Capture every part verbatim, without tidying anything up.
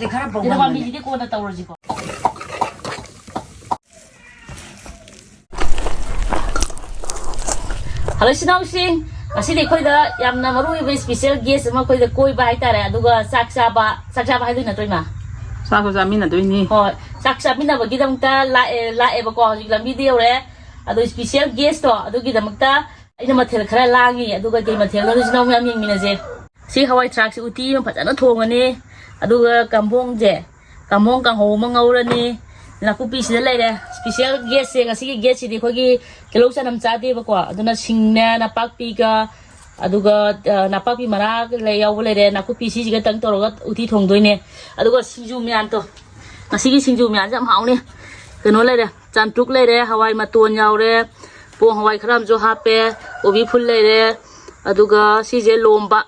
ꯈꯔ ꯄꯥꯝꯕꯤꯁꯤꯗꯤ ꯀꯣꯟꯅ ꯇꯧꯔꯁꯤꯀꯣ꯫ ꯍꯜꯂꯣ ꯏꯆꯤꯟ ꯏꯅꯥꯎꯁꯤꯡ, ꯉꯁꯤꯗꯤ ꯑꯩꯈꯣꯏꯗ ꯌꯥꯝꯅ ꯃꯔꯨ ꯑꯣꯏꯕ special guest ꯑꯃ ꯑꯩꯈꯣꯏꯗ ꯀꯣꯏꯕ ꯍꯥꯏꯇꯥꯔꯦ꯫ ꯑꯗꯨꯒ ꯆꯥꯛ ꯆꯥꯕ, ꯆꯥꯛ ꯆꯥꯕ ꯍꯥꯏꯗꯣꯏ ꯅꯠꯇ꯭ꯔꯣ ꯏꯃꯥ? ꯆꯥꯛꯁꯨ ꯆꯥꯃꯤꯟꯅꯗꯣꯏꯅꯤ꯫ ꯍꯣꯏ, ꯆꯥꯛ ꯆꯥꯃꯤꯟꯅꯕꯒꯤꯗꯃꯛꯇ ꯂꯥꯛꯑꯦ, ꯂꯥꯛꯑꯦꯕꯀꯣ꯫ ꯍꯧꯖꯤꯛ ꯂꯝꯕꯤꯗ ꯌꯧꯔꯦ꯫ ꯑꯗꯣ special guestꯇꯣ ꯑꯗꯨꯒꯤꯗꯃꯛꯇ ꯑꯩꯅ ꯃꯊꯦꯜ ꯈꯔ ꯂꯥꯡꯉꯤ꯫ ꯑꯗꯨꯒ ꯀꯩ ꯃꯊꯦꯜꯅꯣ ꯑꯗꯨꯁꯨ ꯅꯪ ꯃꯌꯥꯝ ꯌꯦꯡꯃꯤꯟꯅꯁꯦ꯫ ꯁꯤ ꯍꯋꯥꯏ ꯊ꯭ꯔꯥꯛꯁꯤ ꯎꯇꯤ ꯑꯃ ꯐꯖꯅ ꯊꯣꯡꯉꯅꯤ꯫ ꯑꯗꯨꯒ ꯀꯝꯕꯣꯡꯁꯦ, ꯀꯝꯕꯣꯡ ꯀꯥꯡꯍꯧ ꯑꯃ ꯉꯧꯔꯅꯤ꯫ ꯅꯥꯀꯨꯞꯄꯤꯁꯤꯗ ꯂꯩꯔꯦ꯫ Special guestꯁꯦ, ꯉꯁꯤꯒꯤ guestꯁꯤꯗꯤ ꯑꯩꯈꯣꯏꯒꯤ ꯇꯤꯜꯍꯧ ꯆꯅꯝ ꯆꯥꯗꯦꯕꯀꯣ꯫ ꯑꯗꯨꯅ ꯁꯤꯡꯅꯦ, ꯅꯄꯥꯛꯄꯤꯒ, ꯑꯗꯨꯒ, ꯑ, ꯅꯄꯥꯛꯄꯤ ꯃꯔꯥ ꯂꯩ, ꯌꯥꯎꯕ ꯂꯩꯔꯦ꯫ ꯅꯥꯀꯨꯞꯄꯤ ꯁꯤꯁꯤꯒꯇꯪ ꯇꯧꯔꯒ ꯎꯇꯤ ꯊꯣꯡꯗꯣꯏꯅꯦ꯫ ꯑꯗꯨꯒ ꯁꯤꯡꯖꯨ ꯃꯌꯥꯟꯗꯣ, ꯉꯁꯤꯒꯤ ꯁꯤꯡꯖꯨ ꯃꯌꯥꯟꯁꯦ ꯌꯥꯝ ꯍꯥꯎꯅꯤ꯫ ꯀꯩꯅꯣ ꯂꯩꯔꯦ, ꯆꯥꯟꯇ꯭ꯔꯨꯛ ꯂꯩꯔꯦ, ꯍꯋꯥꯏ ꯃꯇꯣꯟ ꯌꯥꯎꯔꯦ, ꯄꯣꯡ ꯍꯋꯥꯏ ꯈꯔ ꯑꯃꯁꯨ ꯍꯥꯞꯄꯦ, ꯀꯣꯕꯤ ꯐꯨꯜ ꯂꯩꯔꯦ, ꯑꯗꯨꯒ ꯁꯤꯁꯦ ꯂꯣꯝꯕ,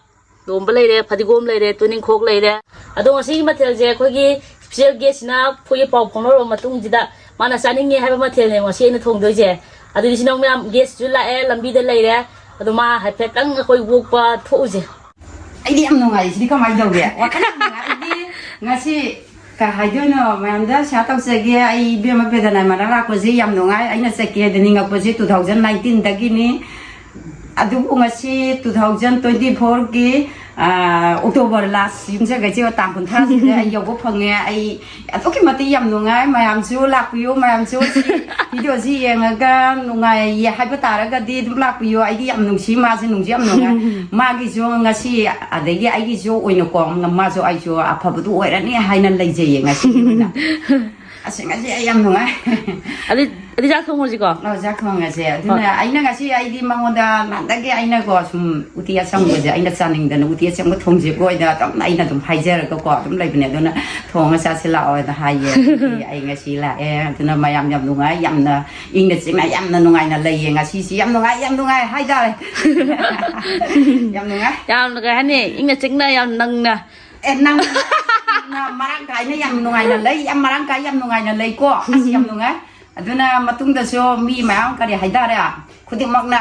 ꯂꯣꯝꯕ ꯂꯩꯔꯦ, ꯐꯗꯤꯒꯣꯝ ꯂꯩꯔꯦ, ꯇꯨꯅꯤꯡꯈꯣꯛ ꯂꯩꯔꯦ꯫ ꯑꯗꯣ ꯉꯁꯤꯒꯤ ꯃꯊꯦꯜꯁꯦ ꯑꯩꯈꯣꯏꯒꯤ special guestꯁꯤꯅ ꯑꯩꯈꯣꯏꯒꯤ ꯄꯥꯎ ꯐꯥꯎꯅꯔꯕ ꯃꯇꯨꯡꯁꯤꯗ ꯃꯥꯅ ꯆꯥꯅꯤꯡꯉꯦ ꯍꯥꯏꯕ ꯃꯊꯦꯜꯅꯦ ꯉꯁꯤ ꯑꯩꯅ ꯊꯣꯡꯗꯣꯏꯁꯦ꯫ ꯑꯗꯨꯗꯤ ꯏꯆꯤꯟ ꯏꯅꯥꯎ ꯃꯌꯥꯝ, guestꯁꯨ ꯂꯥꯛꯑꯦ, ꯂꯝꯕꯤꯗ ꯂꯩꯔꯦ꯫ ꯑꯗꯣ ꯃꯥ ꯍꯥꯏꯐꯦꯠꯇꯪ ꯑꯩꯈꯣꯏ walk ꯄ ꯊꯣꯛꯎꯁꯦ꯫ ꯑꯩꯗꯤ ꯌꯥꯝ ꯅꯨꯡꯉꯥꯏ꯫ ꯁꯤꯗꯤ ꯀꯃꯥꯏꯅ ꯇꯧꯒꯦ? ꯋꯥꯈꯜ ꯌꯥꯝ ꯅꯨꯡꯉꯥꯏ꯫ ꯑꯩꯗꯤ ꯉꯁꯤ ꯀꯩ ꯍꯥꯏꯗꯣꯏꯅꯣ, ꯃꯌꯥꯝꯗ share ꯇꯧꯖꯒꯦ꯫ ꯑꯩ ꯏꯕꯦꯝꯃ ꯕꯦꯗꯅꯥꯏ ꯃꯅꯥꯛ ꯂꯥꯛꯄꯁꯦ ꯌꯥꯝ ꯅꯨꯡꯉꯥꯏ꯫ ꯑꯩꯅ ꯆꯠꯀꯦꯗ ꯅꯤꯡꯉꯛꯄꯁꯦ two thousand nineteenꯗꯒꯤꯅꯤ꯫ ꯑꯗꯨꯕꯨ ꯉꯁꯤ two thousand twenty fourꯒꯤ, ꯑꯥ, October last ꯌꯨꯝꯁꯀꯩꯁꯦ ꯇꯥꯡ ꯀꯨꯟꯊ꯭ꯔꯥꯁꯤꯗ ꯑꯩ ꯌꯧꯕ ꯐꯪꯉꯦ꯫ ꯑꯩ ꯑꯗꯨꯛꯀꯤ ꯃꯇꯤꯛ ꯌꯥꯝ ꯅꯨꯡꯉꯥꯏ꯫ ꯃꯌꯥꯝꯁꯨ ꯂꯥꯛꯄꯤꯌꯨ, ꯃꯌꯥꯝꯁꯨ ꯁꯤ videoꯁꯤ ꯌꯦꯡꯉꯒ ꯅꯨꯡꯉꯥꯏꯌꯦ ꯍꯥꯏꯕ ꯇꯥꯔꯒꯗꯤ ꯑꯗꯨꯝ ꯂꯥꯛꯄꯤꯌꯨ꯫ ꯑꯩꯗꯤ ꯌꯥꯝ ꯅꯨꯡꯁꯤ, ꯃꯥꯁꯦ ꯅꯨꯡꯁꯨ ꯌꯥꯝ ꯅꯨꯡꯉꯥꯏ꯫ ꯃꯥꯒꯤꯁꯨ ꯉꯁꯤ, ꯑꯗꯒꯤ ꯑꯩꯒꯤꯁꯨ ꯑꯣꯏꯅꯀꯣ, ꯃꯥꯁꯨ ꯑꯩꯁꯨ ꯑꯐꯕꯗꯨ ꯑꯣꯏꯔꯅꯤ ꯍꯥꯏꯅ ꯂꯩꯖꯩꯌꯦ ꯉꯁꯤꯒꯤ ꯑꯣꯏꯅ꯫ ꯑꯁ, ꯉꯁꯤ ꯑꯩ ꯌꯥꯝ ꯅꯨꯡꯉꯥꯏ꯫ ꯑꯗꯨ, ꯑꯗꯨ ꯆꯥꯛ ꯊꯣꯡꯉꯁꯤꯀꯣ? ꯑꯧ, ꯆꯥꯛ ꯊꯣꯡꯉꯁꯦ꯫ ꯑꯗꯨꯅ ꯍꯣꯏ꯫ ꯑꯩꯅ ꯉꯁꯤ, ꯑꯩꯗꯤ ꯃꯉꯣꯟꯗ ꯅꯍꯥꯟꯗꯒꯤ ꯑꯩꯅꯀꯣ ꯁꯨꯝ ꯎꯇꯤ ꯑꯁꯪꯕꯁꯦ ꯑꯩꯅ ꯆꯥꯅꯤꯡꯗꯅ ꯎꯇꯤ ꯑꯁꯪꯕ ꯊꯣꯡꯁꯦꯀꯣ ꯑꯩꯅ ꯑꯗꯨꯝ, ꯑꯩꯅ ꯑꯗꯨꯝ ꯍꯥꯏꯖꯔꯒꯀꯣ ꯑꯗꯨꯝ ꯂꯩꯕꯅꯦ꯫ ꯑꯗꯨꯅ ꯊꯣꯡꯉ ꯆꯥꯁꯤ ꯂꯥꯛꯑꯣꯅ ꯍꯥꯏꯌꯦ꯫ ꯑꯗꯨꯗꯤ ꯑꯩ ꯉꯁꯤ ꯂꯥꯛꯑꯦ꯫ ꯑꯗꯨꯅ ꯃꯌꯥꯝ ꯌꯥꯝ ꯅꯨꯡꯉꯥꯏ, ꯌꯥꯝꯅ ꯏꯪꯅ ꯆꯤꯛꯅ ꯌꯥꯝꯅ ꯅꯨꯡꯉꯥꯏꯅ ꯂꯩꯌꯦ ꯉꯁꯤꯁꯤ꯫ ꯌꯥꯝ ꯅꯨꯡꯉꯥꯏ, ꯌꯥꯝ ꯅꯨꯡꯉꯥꯏ ꯍꯥꯏꯇꯥꯔꯦ꯫ ꯌꯥꯝ ꯅꯨꯡꯉꯥꯏ꯫ ꯌꯥꯝꯅ ꯀꯩ ꯍꯥꯏꯅꯤ? ꯏꯪꯅ ꯆꯤꯛꯅ ꯌꯥꯝ ꯅꯪꯅ꯫ ꯑꯦ, ꯅꯪ ꯃꯔꯥꯡ ꯀꯥꯏꯅ ꯌꯥꯝ ꯅꯨꯡꯉꯥꯏꯅ ꯂꯩ, ꯌꯥꯝ ꯃꯔꯥꯡ ꯀꯥꯏ, ꯌꯥꯝ ꯅꯨꯡꯉꯥꯏꯅ ꯂꯩꯀꯣ꯫ ꯑꯁ, ꯌꯥꯝ ꯅꯨꯡꯉꯥꯏ꯫ ꯑꯗꯨꯅ ꯃꯇꯨꯡꯗꯁꯨ ꯃꯤ ꯃꯌꯥꯝ ꯀꯔꯤ ꯍꯥꯏꯇꯥꯔꯦ, ꯈꯨꯗꯤꯡꯃꯛꯅ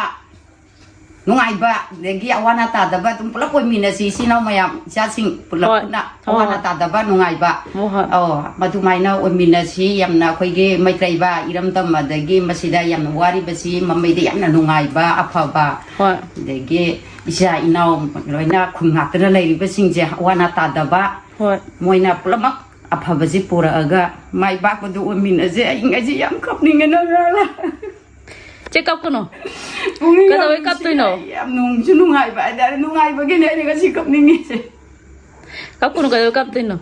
ꯅꯨꯡꯉꯥꯏꯕ, ꯑꯗꯒꯤ ꯑꯋꯥ ꯑꯅꯥ ꯇꯥꯗꯕ, ꯑꯗꯨꯝ ꯄꯨꯂꯞ ꯑꯣꯏꯃꯤꯟꯅꯁꯤ, ꯏꯆꯤꯟ ꯏꯅꯥꯎ ꯃꯌꯥꯝ, ꯏꯆꯥꯁꯤꯡ ꯄꯨꯂꯞ ꯍꯣꯏ, ꯄꯨꯟꯅ ꯍꯣꯏ, ꯑꯋꯥ ꯑꯅꯥ ꯍꯣꯏ꯫ ꯇꯥꯗꯕ, ꯅꯨꯡꯉꯥꯏꯕ꯫ ꯍꯣꯏ, ꯍꯣꯏ꯫ ꯑꯧ, ꯃꯗꯨꯃꯥꯏꯅ ꯑꯣꯏꯃꯤꯟꯅꯁꯤ꯫ ꯌꯥꯝꯅ ꯑꯩꯈꯣꯏꯒꯤ ꯃꯩꯇ꯭ꯔꯩꯕ, ꯏꯔꯝꯗꯝ, ꯑꯗꯒꯤ ꯃꯁꯤꯗ ꯌꯥꯝꯅ ꯋꯥꯔꯤꯕꯁꯤ ꯃꯃꯩꯗ ꯌꯥꯝꯅ ꯅꯨꯡꯉꯥꯏꯕ, ꯑꯐꯕ, ꯍꯣꯏ꯫ ꯑꯗꯒꯤ ꯏꯆꯥ ꯏꯅꯥꯎ ꯂꯣꯏꯅ ꯈꯨꯟ ꯉꯥꯛꯇꯅ ꯂꯩꯔꯤꯕꯁꯤꯡꯁꯦ ꯑꯋꯥ ꯑꯅꯥ ꯇꯥꯗꯕ, ꯍꯣꯏ꯫ ꯃꯣꯏꯅ ꯄꯨꯝꯅꯃꯛ ꯑꯐꯕꯁꯤ ꯄꯨꯔꯛꯑꯒ ꯃꯥꯏ ꯄꯥꯛꯄꯗꯨ ꯑꯣꯏꯃꯤꯟꯅꯁꯦ꯫ ꯑꯩ ꯉꯁꯤ ꯌꯥꯝ ꯀꯞꯅꯤꯡꯉꯦ ꯅꯪ ꯉꯥꯡꯂ꯫ ꯆꯦ, ꯀꯞꯀꯅꯨ꯫ ꯄꯨꯛꯅꯤꯡ ꯌꯥꯝ ꯀꯩꯗꯧꯕꯩ ꯅꯨꯡꯁꯤꯌꯦ꯫ ꯀꯞꯇꯣꯏꯅꯣ? ꯑꯩ ꯌꯥꯝ ꯅꯨꯡꯁꯨ ꯅꯨꯡꯉꯥꯏꯕ ꯍꯥꯏꯇꯥꯔꯦ, ꯅꯨꯡꯉꯥꯏꯕꯒꯤꯅꯦ ꯑꯩꯅ ꯉꯁꯤ ꯀꯞꯅꯤꯡꯉꯤꯁꯦ꯫ ꯀꯞꯀꯅꯨ, ꯀꯩꯗꯧꯕꯩ ꯀꯞꯇꯣꯏꯅꯣ?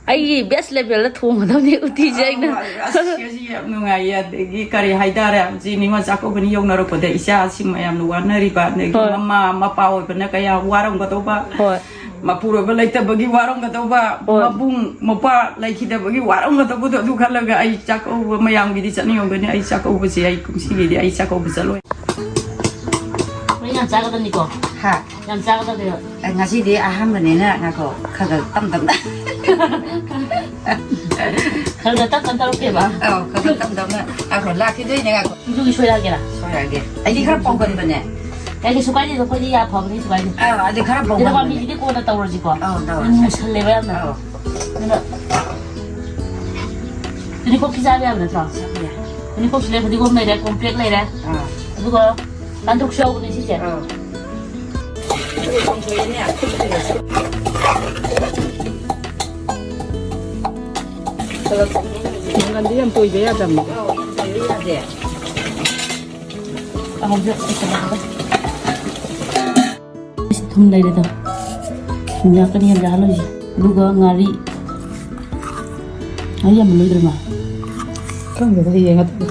ꯑꯩꯒꯤ best levelꯗ ꯊꯣꯡꯒꯗꯕꯅꯦ ꯎꯇꯤꯁꯦ ꯑꯩꯅ꯫ ꯑꯧ, ꯑꯁ, ꯉꯁꯤ ꯌꯥꯝ ꯅꯨꯡꯉꯥꯏꯌꯦ꯫ ꯑꯗꯒꯤ ꯀꯔꯤ ꯍꯥꯏꯇꯥꯔꯦ, ꯍꯧꯖꯤꯛ ꯅꯤꯉꯣꯜ ꯆꯥꯛꯀꯧꯕꯅꯤ ꯌꯧꯅꯔꯛꯄꯗ ꯏꯆꯥꯁꯤꯡ ꯃꯌꯥꯝꯅ ꯋꯥꯅꯔꯤꯕ, ꯑꯗꯒꯤ ꯍꯣꯏ꯫ ꯃꯃꯥ ꯃꯄꯥ ꯑꯣꯏꯕꯅ ꯀꯌꯥ ꯋꯥꯔꯝꯒꯗꯧꯕ, ꯍꯣꯏ꯫ ꯃꯄꯨꯔꯣꯏꯕ ꯂꯩꯇꯕꯒꯤ ꯋꯥꯔꯝꯒꯗꯧꯕ, ꯍꯣꯏ꯫ ꯃꯕꯨꯡ ꯃꯧꯄ꯭ꯋꯥ ꯂꯩꯈꯤꯗꯕꯒꯤ ꯋꯥꯔꯝꯒꯗꯧꯕꯗꯣ, ꯑꯗꯨ ꯈꯜꯂꯒ ꯑꯩ ꯆꯥꯛꯀꯧꯕ ꯃꯌꯥꯝꯒꯤꯗꯤ ꯆꯠꯅꯤꯡꯉꯝꯒꯅꯤ꯫ ꯑꯩ ꯆꯥꯛꯀꯧꯕꯁꯦ, ꯑꯩ ꯀꯨꯝꯁꯤꯒꯤꯗꯤ ꯑꯩ ꯆꯥꯛꯀꯧꯕ ꯆꯠꯂꯣꯏ꯫ ꯃꯣꯏ ꯌꯥꯝ ꯆꯥꯒꯗꯕꯅꯤꯀꯣ? ꯍꯥ? ꯌꯥꯝ ꯆꯥꯒꯗꯕꯅꯦꯕ꯫ ꯑꯩ ꯉꯁꯤꯗꯤ ꯑꯍꯥꯟꯕꯅꯤꯅ ꯉꯥꯏꯈꯣ, ꯈꯔ ꯈꯔ ꯇꯞ ꯇꯞꯅ꯫ ꯈꯔ ꯈꯔ ꯇꯞ ꯇꯞ ꯇꯧꯔꯛꯀꯦꯕ꯫ ꯑꯧ, ꯈꯔ ꯈꯔ ꯇꯞ ꯇꯞꯅ꯫ ꯉꯥꯏꯈꯣ, ꯂꯥꯛꯈꯤꯗꯣꯏꯅꯦ, ꯉꯥꯏꯈꯣ꯫ ꯁꯤꯡꯖꯨꯒꯤ ꯁꯣꯏꯔꯛꯑꯒꯦꯔꯥ? ꯁꯣꯏꯔꯛꯑꯒꯦ꯫ ꯑꯩꯗꯤ ꯈꯔ ꯄꯧꯒꯟꯕꯅꯦ꯫ ꯌꯥꯏꯗ, ꯀꯩꯁꯨ ꯀꯥꯏꯗꯦ, ꯑꯩꯈꯣꯏꯗꯤ ꯌꯥ ꯐꯕꯅꯤ, ꯀꯩꯁꯨ ꯀꯥꯏꯗꯦ꯫ ꯑꯧ, ꯑꯗꯨ ꯈꯔ ꯁꯤꯗ ꯄꯧꯒꯟꯕꯅꯦ꯫ ꯄꯥꯝꯕꯤꯁꯤꯗꯤ ꯀꯣꯟꯅ ꯇꯧꯔꯁꯤꯀꯣ꯫ ꯑꯧ, ꯇꯧꯔꯁꯤ꯫ ꯃꯨꯁꯜꯂꯦꯕ ꯌꯥꯝꯅ꯫ ꯑꯧ꯫ ꯑꯗꯨꯅ ꯇꯨꯅꯤꯡꯈꯣꯛ ꯆꯥꯕ ꯌꯥꯕ ꯅꯠꯇ꯭ꯔꯣ? ꯆꯥꯕ ꯌꯥꯏ꯫ ꯇꯨꯅꯤꯡꯈꯣꯛꯁꯨ ꯂꯩꯔꯦ, ꯐꯗꯤꯒꯣꯝ ꯂꯩꯔꯦ, ꯀꯣꯝꯄ꯭ꯔꯦꯛ ꯂꯩꯔꯦ꯫ ꯑꯥ꯫ ꯑꯗꯨꯒ ꯇꯥꯟꯗ꯭ꯔꯨꯛꯁꯨ ꯌꯥꯎꯕꯅꯦ ꯁꯤꯁꯦ꯫ ꯑꯥ꯫ ꯃꯪꯒꯟꯗꯤ ꯌꯥꯝ ꯇꯣꯏꯕ ꯌꯥꯗꯕꯅꯤ꯫ ꯑꯧ, ꯌꯥꯝ ꯇꯣꯏꯕ ꯌꯥꯗꯦ꯫ ꯊꯨꯝ ꯂꯩꯔꯦꯗꯣ꯫ ꯊꯨꯝ ꯌꯥꯛꯀꯅꯤ ꯌꯥꯝ ꯌꯥꯛꯍꯜꯂꯣꯏꯁꯦ꯫ ꯑꯗꯨꯒ ꯉꯥꯔꯤ꯫ ꯉꯥꯔꯤ ꯌꯥꯝ ꯂꯣꯏꯗ꯭ꯔꯃ? ꯈꯪꯗꯦꯗ, ꯌꯦꯡꯉ ꯇꯧ꯫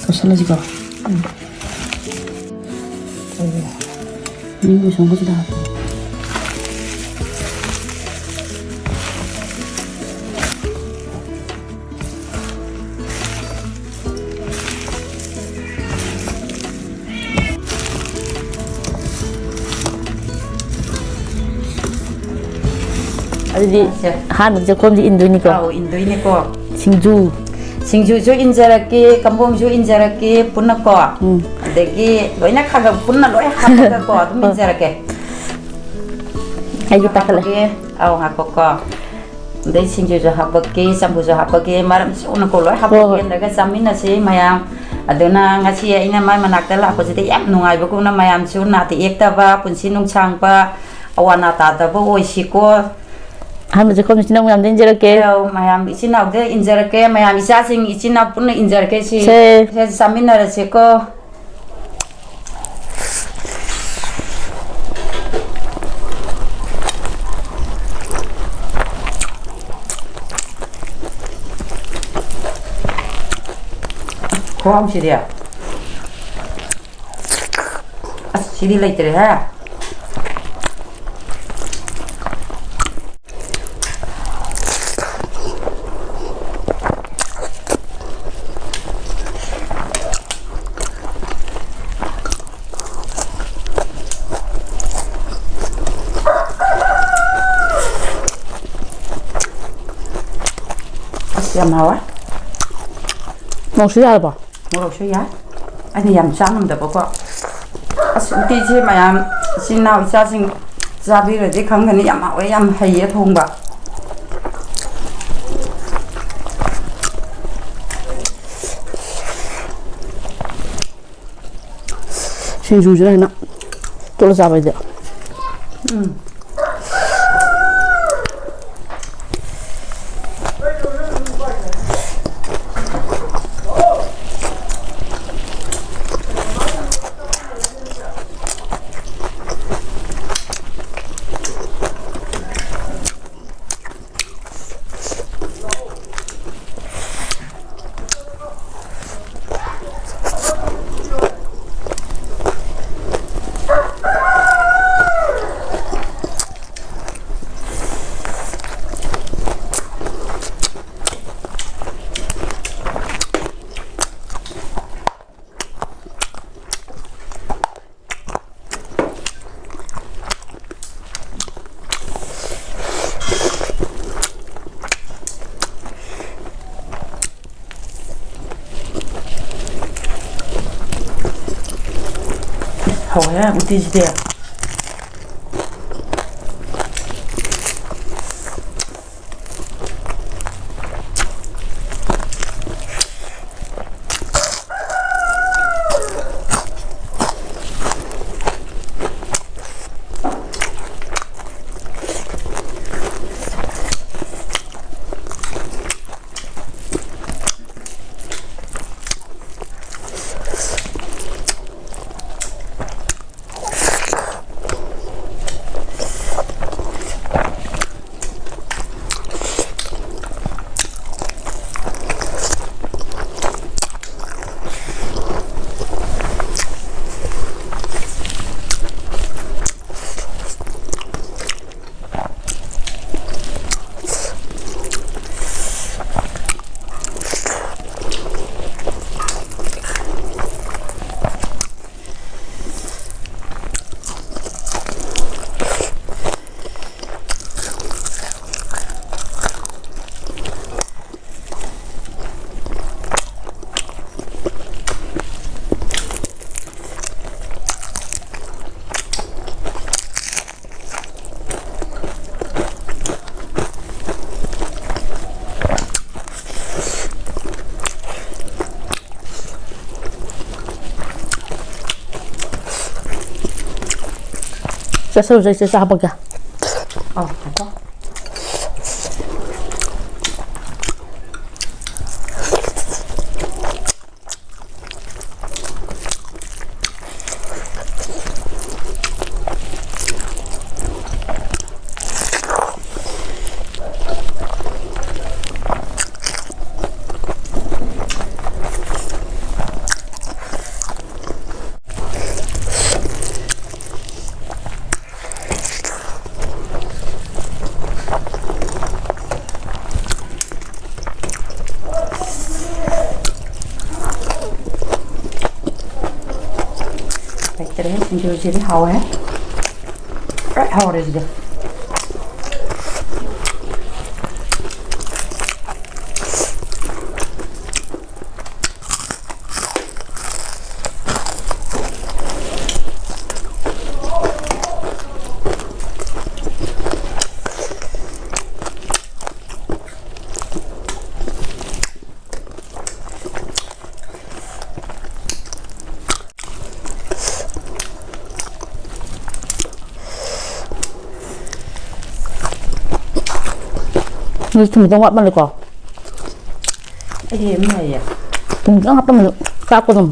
ꯀꯣꯠꯁꯜꯂꯁꯤꯀꯣ꯫ ꯎꯝ꯫ ꯃꯤꯡ ꯁꯣꯡꯕꯁꯤꯗ ꯍꯥꯞꯄꯣ꯫ ꯑꯗꯨꯗꯤ ꯁꯦ꯫ ꯑꯍꯥꯟꯕꯒꯤ ꯆꯥꯛꯈꯣꯝꯁꯦ ꯏꯟꯗꯣꯏꯅꯤꯀꯣ? ꯑꯧ, ꯏꯟꯗꯣꯏꯅꯤꯀꯣ꯫ ꯁꯤꯡꯖꯨ꯫ ꯁꯤꯡꯖꯨꯁꯨ ꯏꯟꯖꯔꯛꯀꯦ, ꯀꯝꯕꯣꯡꯁꯨ ꯏꯟꯖꯔꯛꯀꯦ, ꯄꯨꯟꯅꯀꯣ꯫ ꯎꯝ꯫ ꯑꯗꯒꯤ ꯂꯣꯏꯅ ꯈꯔ ꯈꯔ ꯄꯨꯟꯅ ꯂꯣꯏ ꯍꯥꯞꯄꯒꯀꯣ, ꯑꯗꯨꯝ ꯍꯣꯏ꯫ ꯏꯟꯖꯔꯛꯀꯦ꯫ ꯑꯩꯁꯨ ꯄꯥꯈꯠꯂꯦ꯫ ꯍꯥꯞꯄꯒꯦ꯫ ꯑꯧ, ꯉꯥꯏꯈꯣꯀꯣ꯫ ꯑꯗꯩ ꯁꯤꯡꯖꯨꯁꯨ ꯍꯥꯞꯄꯛꯀꯦ, ꯆꯝꯐꯨꯠꯁꯨ ꯍꯥꯞꯄꯛꯀꯦ, ꯃꯔꯝ ꯁꯨꯅꯀꯣ ꯂꯣꯏ ꯍꯣꯏ, ꯍꯣꯏ꯫ ꯍꯥꯞꯄꯛꯀꯦ꯫ ꯑꯗꯨꯒ ꯆꯥꯃꯤꯟꯅꯁꯤ ꯃꯌꯥꯝ꯫ ꯑꯗꯨꯅ ꯉꯁꯤ ꯑꯩꯅ ꯃꯥꯏ ꯃꯅꯥꯛꯇ ꯂꯥꯛꯄꯁꯤꯗ ꯌꯥꯝ ꯅꯨꯡꯉꯥꯏꯕꯒꯨꯝꯅ, ꯃꯌꯥꯝꯁꯨ ꯅꯥꯗ ꯌꯦꯛꯇꯕ, ꯄꯨꯟꯁꯤ ꯅꯨꯡꯁꯥꯡꯕ, ꯑꯋꯥ ꯑꯅꯥ ꯇꯥꯗꯕ ꯑꯣꯏꯁꯤꯀꯣ꯫ ꯑꯍꯥꯟꯕ ꯆꯥꯛꯈꯨꯝꯁꯤꯅ ꯃꯌꯥꯝꯗ ꯏꯟꯖꯔꯛꯀꯦ꯫ ꯑꯧ, ꯃꯌꯥꯝ ꯏꯆꯤꯟ ꯏꯅꯥꯎꯗ ꯏꯟꯖꯔꯛꯀꯦ, ꯃꯌꯥꯝ ꯏꯆꯥꯁꯤꯡ ꯏꯆꯤꯟ ꯏꯅꯥꯎ ꯄꯨꯟꯅ ꯏꯟꯖꯔꯛꯀꯦ꯫ ꯁꯤ ꯁꯦ꯫ ꯁꯦ ꯆꯥꯃꯤꯟꯅꯔꯁꯤꯀꯣ꯫ ꯈꯨꯍꯥꯎꯁꯤꯗꯤ꯫ ꯑꯁ, ꯁꯤꯗꯤ ꯂꯩꯇ꯭ꯔꯦꯍꯦ꯫ ꯑꯁ, ꯌꯥꯝ ꯍꯥꯎꯋꯦ꯫ ꯃꯣꯔꯣꯛꯁꯨ ꯌꯥꯔꯕꯣ? ꯃꯣꯔꯣꯛꯁꯨ ꯌꯥꯏ꯫ ꯑꯩꯅ ꯌꯥꯝ ꯆꯥ ꯉꯝꯗꯕꯀꯣ꯫ ꯑꯁ, ꯎꯇꯤꯁꯦ ꯃꯌꯥꯝ ꯏꯆꯤꯟ ꯏꯅꯥꯎ ꯏꯆꯥꯁꯤꯡ ꯆꯥꯕꯤꯔꯗꯤ ꯈꯪꯒꯅꯤ, ꯌꯥꯝ ꯍꯥꯎꯋꯦ, ꯌꯥꯝ ꯍꯩꯌꯦ ꯊꯣꯡꯕ꯫ ꯁꯤꯡꯖꯨꯁꯤꯅ ꯍꯦꯟꯅ ꯇꯣꯠꯂ ꯆꯥꯕ ꯍꯥꯏꯗꯤ꯫ ꯎꯝ꯫ ꯍꯧꯋꯦ ꯎꯇꯤꯁꯤꯗꯤ꯫ ꯆꯥꯁꯜꯂꯨ, ꯆꯦ, ꯆꯥ ꯍꯥꯞꯄꯛꯀꯦ꯫ ꯑꯧ, ꯉꯥꯏꯈꯣ꯫ ꯂꯩꯇ꯭ꯔꯦ, ꯁꯤꯡꯖꯨꯁꯤꯗꯤ ꯍꯥꯎꯋꯦ꯫ ꯂꯣꯏ ꯍꯥꯎꯔꯦ ꯁꯤꯗꯤ꯫ ꯊꯨꯝ ꯈꯤꯇꯪ ꯋꯥꯠꯃꯜꯂꯦꯀꯣ꯫ ꯑꯩꯗꯤ ꯑꯗꯨꯝ ꯌꯥꯏꯌꯦ꯫ ꯊꯨꯝ ꯈꯤꯇꯪ ꯍꯥꯞꯄꯝꯃꯁꯨ ꯆꯥꯛꯄ ꯑꯗꯨꯝ꯫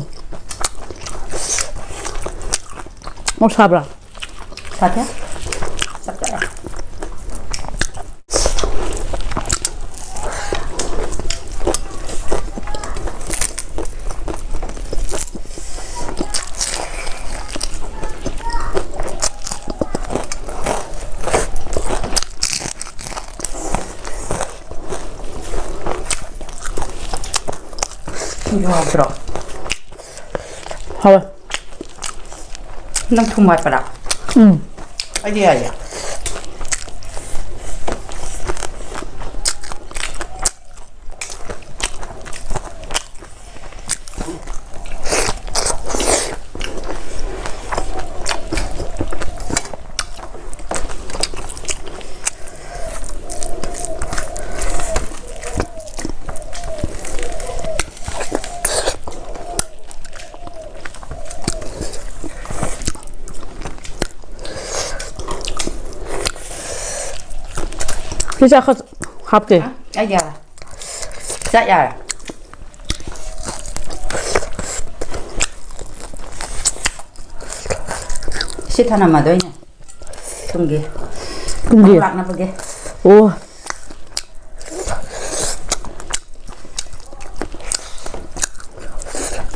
ꯃꯣꯔꯣꯛ ꯁꯥꯕ꯭ꯔꯥ? ꯁꯥꯗꯦ꯫ ꯆꯞ ꯆꯥꯔꯦ꯫ ꯊꯨꯝꯁꯨ ꯍꯥꯎꯇ꯭ꯔꯣ? ꯍꯥꯎꯋꯦ꯫ ꯅꯪ ꯊꯨꯝ ꯋꯥꯠꯄ꯭ꯔꯥ? ꯎꯝ꯫ ꯑꯩꯗꯤ ꯌꯥꯏꯌꯦ꯫ ꯁꯤ ꯆꯥꯛ ꯈꯔ ꯍꯥꯞꯀꯦ꯫ ꯑ, ꯑꯩ ꯌꯥꯔꯦ꯫ ꯆꯥꯛ ꯌꯥꯔꯦ꯫ ꯁꯤ ꯊꯅꯝꯃꯗꯣꯏꯅꯦ꯫ ꯊꯨꯝꯒꯤ꯫ ꯊꯨꯝꯒꯤ? ꯃꯍꯥꯎ ꯂꯥꯛꯅꯕꯒꯤ꯫ ꯑꯣ꯫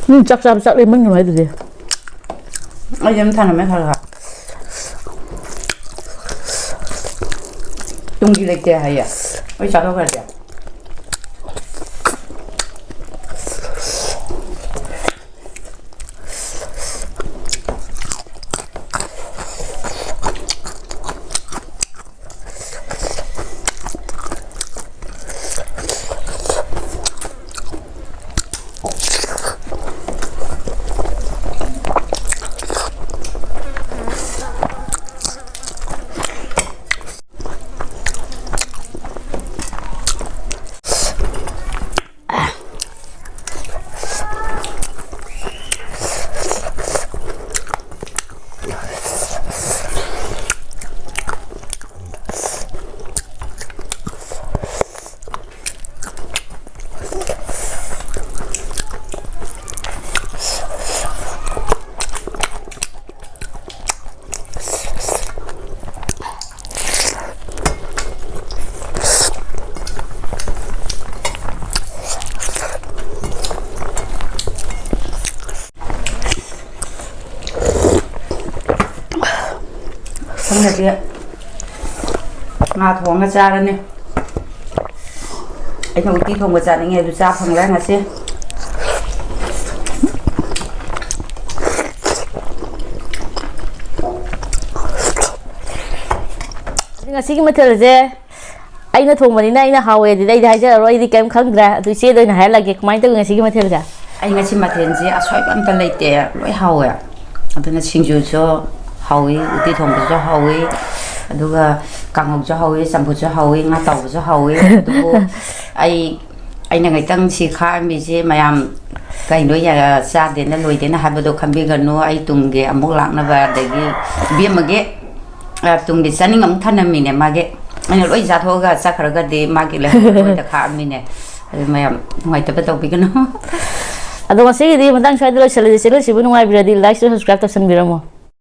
ꯃꯤ ꯆꯥꯛ ꯆꯥꯕ ꯆꯥꯛ ꯂꯦꯝꯃꯟꯒꯅꯨ ꯍꯥꯏꯗꯨꯗꯤ꯫ ꯑꯩ ꯑꯗꯨꯝ ꯊꯅꯝꯃꯦ ꯈꯔ ꯈꯔ꯫ ꯇꯨꯡꯒꯤ ꯂꯩꯇꯦ ꯍꯥꯏꯌꯦ꯫ ꯑꯩ ꯆꯥꯊꯣꯛꯈ꯭ꯔꯗꯤ꯫ ꯈꯪꯗꯦ, ꯉꯥ ꯊꯣꯡꯉ ꯆꯥꯔꯅꯤ꯫ ꯑꯩꯅ ꯎꯇꯤ ꯊꯣꯡꯕ ꯆꯥꯅꯤꯡꯉꯦ, ꯑꯗꯨ ꯆꯥ ꯐꯪꯂꯦ ꯉꯁꯤ꯫ ꯉꯁꯤꯒꯤ ꯃꯊꯦꯜꯁꯦ ꯑꯩꯅ ꯊꯣꯡꯕꯅꯤꯅ ꯑꯩꯅ ꯍꯥꯎꯋꯦ ꯑꯗꯨꯗꯤ ꯑꯩꯗꯤ ꯍꯥꯏꯖꯔꯔꯣꯏ, ꯑꯩꯗꯤ ꯀꯩꯝ ꯈꯪꯗ꯭ꯔꯦ꯫ ꯑꯗꯨ ꯏꯆꯦꯗ ꯑꯣꯏꯅ ꯍꯥꯏꯍꯜꯂꯒꯦ, ꯀꯃꯥꯏꯅ ꯇꯧꯏ ꯉꯁꯤꯒꯤ ꯃꯊꯦꯜꯁꯦ? ꯑꯩ ꯉꯁꯤ ꯃꯊꯦꯜꯁꯦ ꯑꯁꯣꯏꯕ ꯑꯝꯇ ꯂꯩꯇꯦ, ꯂꯣꯏ ꯍꯥꯎꯋꯦ꯫ ꯑꯗꯨꯅ ꯁꯤꯡꯖꯨꯁꯨ ꯍꯥꯎꯋꯤ, ꯎꯇꯤ ꯊꯣꯡꯕꯁꯨ ꯍꯥꯎꯋꯤ, ꯑꯗꯨꯒ ꯀꯥꯡꯍꯧꯁꯨ ꯍꯥꯎꯋꯤ, ꯆꯝꯐꯨꯠꯁꯨ ꯍꯥꯎꯋꯤ, ꯉꯥ ꯇꯥꯎꯕꯁꯨ ꯍꯥꯎꯋꯤ꯫ ꯑꯗꯨꯕꯨ ꯑꯩ, ꯑꯩꯅ ꯉꯥꯛꯇꯪ ꯁꯤ ꯈꯥꯛꯑꯝꯃꯤꯁꯦ ꯃꯌꯥꯝ ꯀꯩꯅꯣ ꯌꯥ-, ꯆꯥꯗꯦꯅ ꯂꯣꯏꯗꯦꯅ ꯍꯥꯏꯕꯗꯣ ꯈꯟꯕꯤꯒꯅꯨ꯫ ꯑꯩ ꯇꯨꯡꯒꯤ ꯑꯃꯨꯛ ꯂꯥꯛꯅꯕ, ꯑꯗꯒꯤ ꯏꯕꯦꯝꯃꯒꯤ, ꯑ, ꯇꯨꯡꯒꯤ ꯆꯥꯅꯤꯡ ꯑꯃꯨꯛ ꯊꯝꯂꯝꯃꯤꯅꯦ ꯃꯥꯒꯤ꯫ ꯑꯩꯅ ꯂꯣꯏ ꯆꯥꯊꯣꯛꯑꯒ ꯆꯠꯈ꯭ꯔꯒꯗꯤ ꯃꯥꯒꯤ ꯂꯩꯍꯧꯕꯗꯣ ꯂꯣꯏꯗ ꯈꯥꯛꯑꯝꯃꯤꯅꯦ꯫ ꯑꯗꯨ ꯃꯌꯥꯝ ꯅꯨꯡꯉꯥꯏꯇꯕ ꯇꯧꯕꯤꯒꯅꯨ꯫ ꯑꯗꯣ ꯉꯁꯤꯒꯤꯗꯤ ꯃꯇꯥꯡ ꯁ꯭ꯋꯥꯏꯗ ꯂꯣꯏꯁꯤꯜꯂꯁꯤ꯫ Channel ꯁꯤꯕꯨ ꯅꯨꯡꯉꯥꯏꯕꯤꯔꯗꯤ like ꯁꯨ subscribe ꯇꯧꯁꯟꯕꯤꯔꯝꯃꯣ꯫